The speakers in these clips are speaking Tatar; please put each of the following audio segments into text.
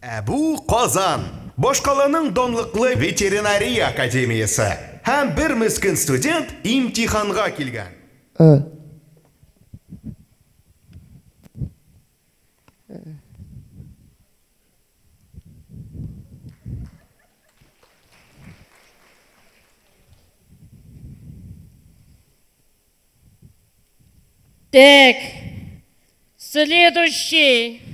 Ә бу Казан, башкаланың данлыклы ветеринария академиясе. Һәм бер мескен студент имтиханга килгән. Э. Так, следующий.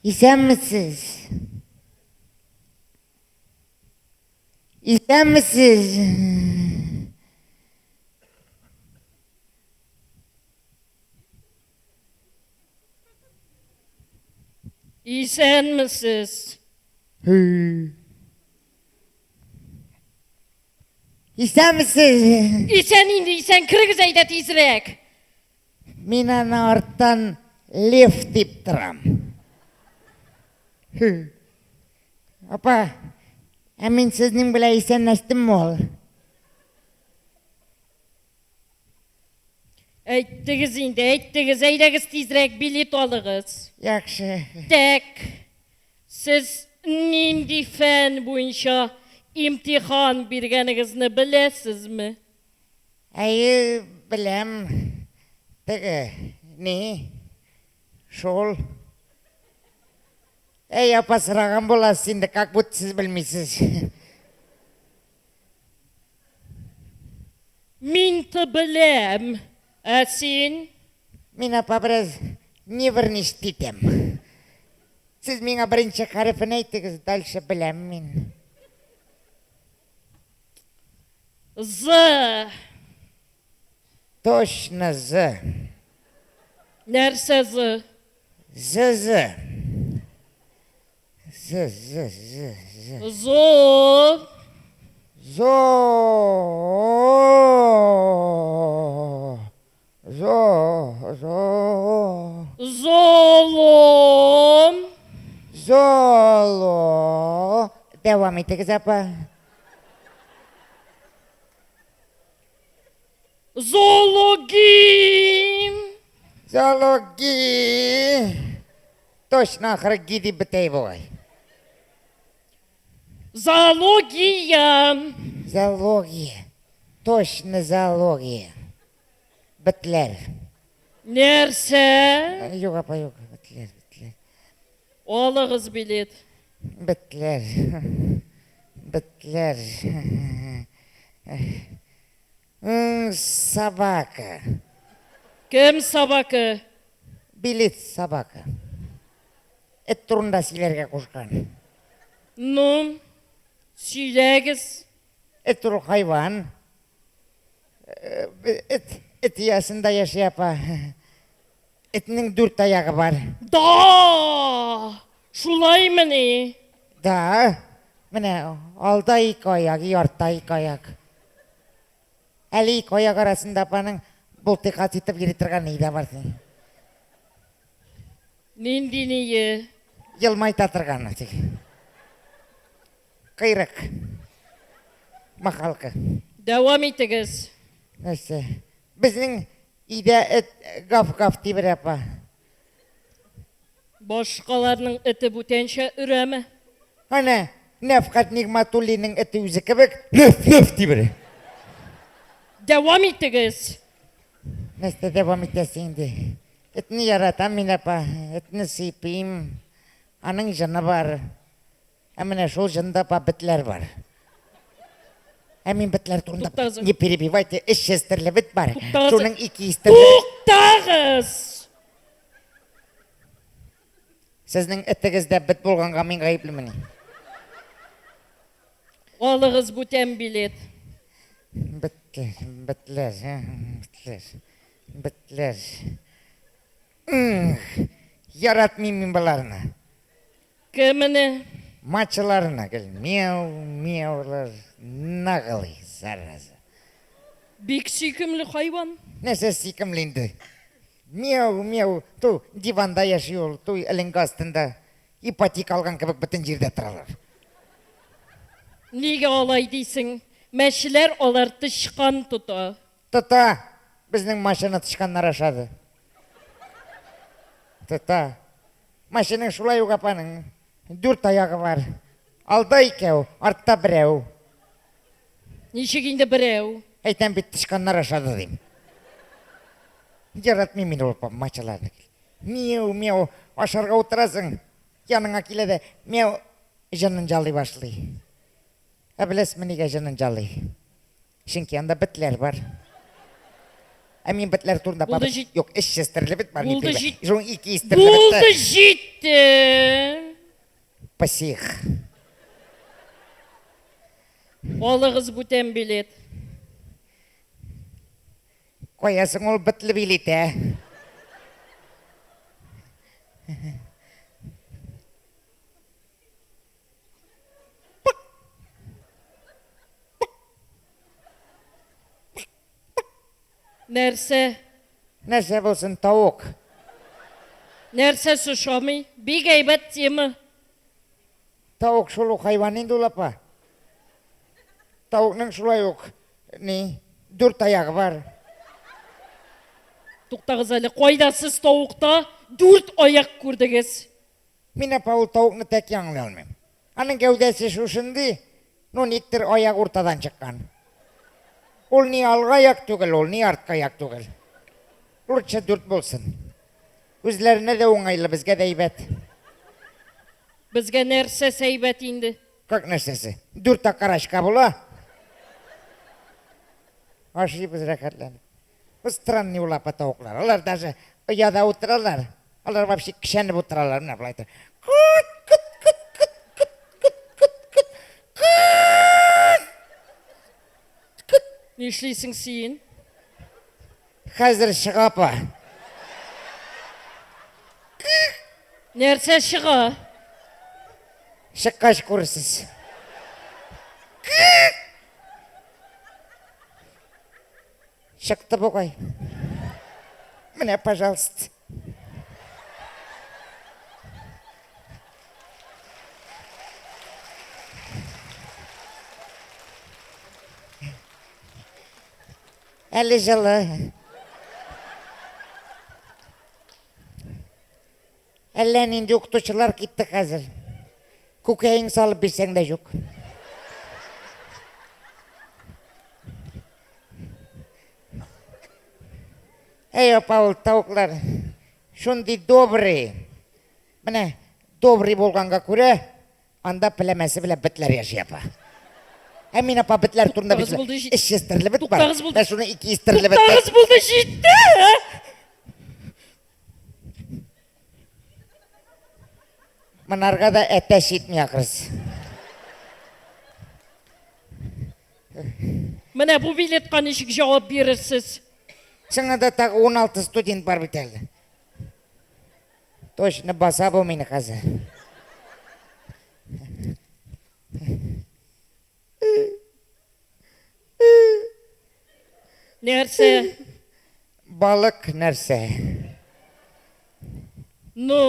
Исәнмесез. Исәнмесез. Исәнмесез. Исәнмесез. Исән инде, исән, керегез әйдә тизрәк. Мин аны арттан лев дип торам. Апа, ә мин сезнең белән исәнләштемме ул? Әйттегез инде, әйттегез, әйдәгез тизрәк билет алыгыз. Яхшы. Так, сез нинди фән буенча имтихан биргәнегезне беләсезме? Әйе, беләм. Теге, ни, шул. Әй, апа, сораган буласыз инде, как будто сез белмисез. Мин-то беләм, ә син? Мин, апа, бераз нервничать итәм. Сез миңа беренче хәрефен әйтегез, дальше беләм мин. З. Точно З. Нәрсә З? З, З. З, з, з, з. Зо. Зо. Зо, зо. Золом. Золо. Дәвам итегез, апа. Зоологи. Зоологи. Точно ахыры ги дип бетә бугай. Зоология. Зоология. Точно зоология. Бетләр. Нәрсә? Юк, апа, юк. Бетләр, бетләр. Алыгыз билет. Бетләр. Бетләр. Собака. Кем собака? Билет собака. Эт турында сөйләргә кушкан. Ну, сөйләгез. Эт ул хайван. Эт, эт оясында яши апа. Этнең дүрт аягы бар. Да! Шулаймыни? Да. Менә алда ике аяк, и артта ике аяк. Әле ике аяк арасында апаның бултыйкат итеп йөри торган ни дә бар. Нинди ние? Елмайта торган. Кыйрык. Махалка. Дәвам итегез. Нәрсә? Безнең өйдә эт гав-гав тиберә, апа. Башкаларның эте бүтәнчә өрәме? Әнә, Нәфкать Нигъмәтуллинның эте үзе кебек нөф-нөф тиберә. Дәвам итегез. Нәрсә дәвам итәсе инде? Этне яратам мин, апа. Этне сыйпыйм. Аның җыны бар. Ә менә шул җында, апа, бетләр бар. Ә мин бетләр турында Туктагыз. Не перебивайте, 300 төрле бет бар. Туктагыз. Шуның 200 төрле. Туктагыз! Сезнең этегездә бет булганга мин гаеплемени? Алыгыз бүтән билет. Бетләр, бетләр, бетләр, бетләр. Яратмыйм мин боларны. Кемне? Мачыларны гел мяу, мяулар, наглый, зараза. Бик сөйкемле хайван. Нәрсә сөйкемле инде? Мяу, мяу, ту диванда яши ул, ту эленке астында. Ипотека алган кебек бөтен җирдә торалар. Нигә алай дисең? Мәчеләр алар тычкан тота. Тота! Безнең машина тычканнар ашады. Тота. Машинаның шулай ук апаның дүрт аягы бар. Алда икәү, артта берәү. Ничек инде берәү? Әйтәм бит, тычканнар ашады дим. Яратмыйм мин ул мачаларны. Мяу, мяу, ашарга утырасың, яныңа килә дә, мяу, җанын жалый башлый. Ә беләсезме нигә җанын жалый? Чөнки анда бетләр бар. Ә мин бетләр турында Булды, җит. Юк, эш честерле бет бар. Булды, җит. Шуның ике истерле Булды, җитте. Псих. Алыгыз бүтән билет. Кая соң ул бетле билет, ә? Нәрсә? Нәрсә булсын, тавык. Нәрсәсе ошамый? Бик әйбәт тема. Тавык шул ук хайван инде ул, апа. Тавыкның шулай ук ни, дүрт аягы бар. Туктагыз әле, кайда сез тавыкта дүрт аяк күрдегез? Мин, апа, ул тавыкны тәки аңлый алмыйм. Аның гәүдәсе шушындый, ну, никтер аяк уртадан чыккан. Ул ни алга аяк түгел, ул ни артка аяк түгел. Лучше дүрт булсын. Үзләренә дә уңайлы, безгә дә әйбәт. Безгә нәрсәсе әйбәт инде? Как нәрсәсе? Дүрт окорочка була. Ашыйбыз рәхәтләнеп. Бу странный ул апа тавыклар. Алар даже ояда утыралар. Алар вообще кешәнеп утыралар. Менә болай итеп. Кыт, кыт, кыт, кыт, кыт, кыт, кыт, кыт, кыт. Нишлисең син? Хәзер чыга апа. Нәрсә чыга? Чыккач күрерсез. Чыкты бугай. Менә, пожалуйста. Әле җылы. Әллә нинди укытучылар китте хәзер. Күкәең салып бирсәң дә юк. Әй, апа, ул тавыклар шундый добрый. Менә добрый булганга күрә, анда пләмәсе белән бетләр яши, апа. Ә мин, апа, бетләр турында Туктагыз, бит булды, җит- 300 төрле бет бар. Туктагыз, булды. Менә шуны 200 төрле бет бар. Туктагыз, булды, җитте! Монарга да әтәч җитми ахрысы. Менә бу билетка ничек җавап бирерсез? Чыннан да тагы 16 студент бар бит әле. Точно баса бу мине хәзер. Нәрсә? Балык нәрсә? Ну,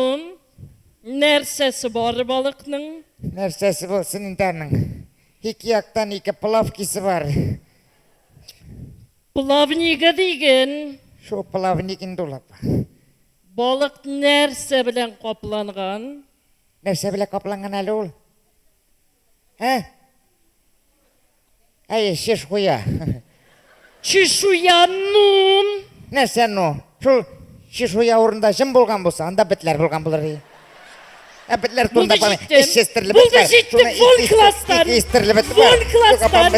нәрсәсе бар балыкның? Нәрсәсе булсын инде аның? Ике яктан ике плавкисы бар. Плавнигы диген. Шул плавник инде ул, апа. Балык нәрсә белән капланган? Нәрсә белән капланган әле ул? Ә? Әйе, чешуя. Чешуя, ну! Нәрсә ну? Шул чешуя урында җен булган булса, анда бетләр булган булыр иде. Ә бетләр турында Булды, память. җиттем. Эш честерле Булды, җиттем. Вон класстан. Ике истерле бет Вон класстан.